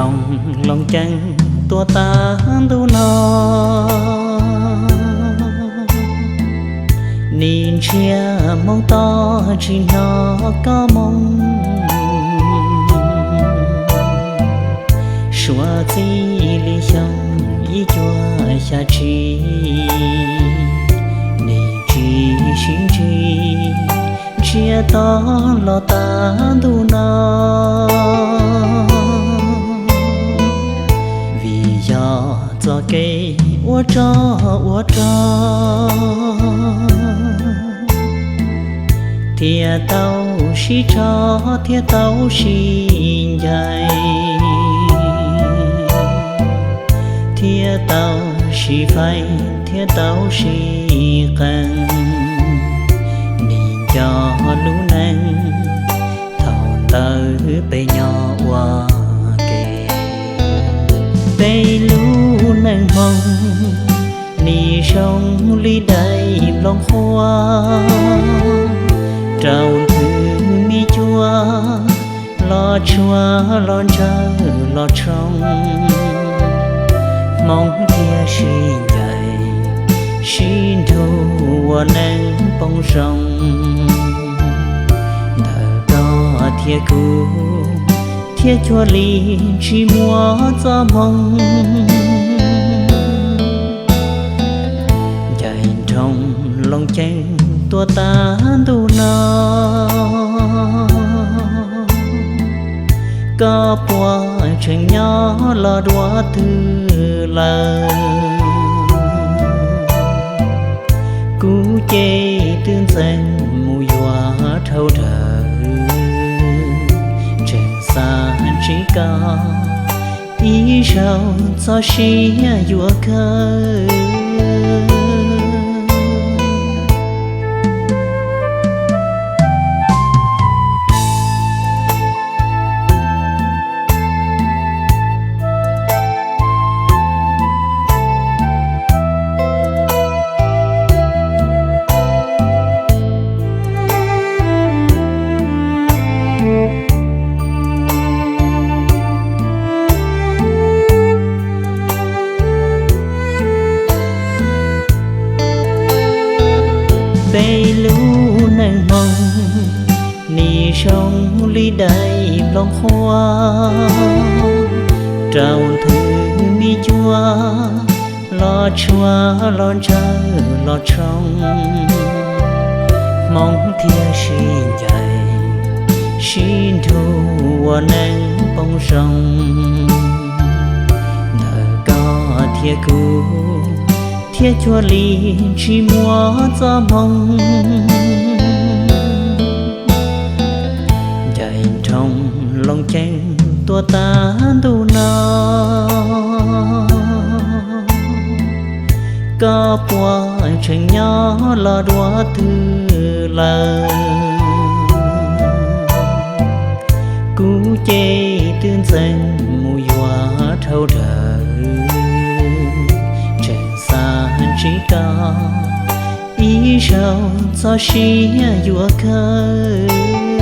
Zoo loo ceeb tuaj tag ntuj no, nim ntsiag hmoov toj tsis hnov koj moo. Suav txij li xyoo ib cuaj xya tsib, nim tsis sib ntsib, ntsiag to los tag ntuj no. Vim yog txoj kev ua rog ua rog, thiaj tau sib tsho, thiaj tau sib ncaim, thiaj tau sib faib, thiaj tau sib qee. Nim nco lub neej thaum ntawd peb nyob ua ke. Peb lub neej Hmoob nim zoo li daim nplooj qhuav, rau nthwv me cuab los tshua, los ntsawg los tshoob, Hmoob thiaj sib ncaim sib nrug ua neej poob zoo. Ntawm koj thiab kuv thiaj cuag li tsis muaj txoj hmoo. Ncaim nroog loo ceeb tuaj tag ntuj no, koj puas tseem nyob los dua twg lawm? Kuv ces twb ntxeev mus yuav dhau dawm, tseem xav ntsib koj ib zaug txog siab yuav kawg. Peb lub neej Hmoob nim zoo li daim nplooj qhuav, rau nthwv me cuab los tshua, los ntsawg los tshoob, Hmoob thiaj sib ncaim sib nrug ua neej poob zoo. Ntawm koj thiab kuv thiaj cuag li tsis muaj txoj hmoo. Ncaim nroog loo ceeb tuaj tag ntuj no, koj puas tseem nyob los dua twg lawm? Kuv ces twb ntxeev mus yuav dhau dawm, tseem xav ntsib koj ib zaug txog siab yuav kawg.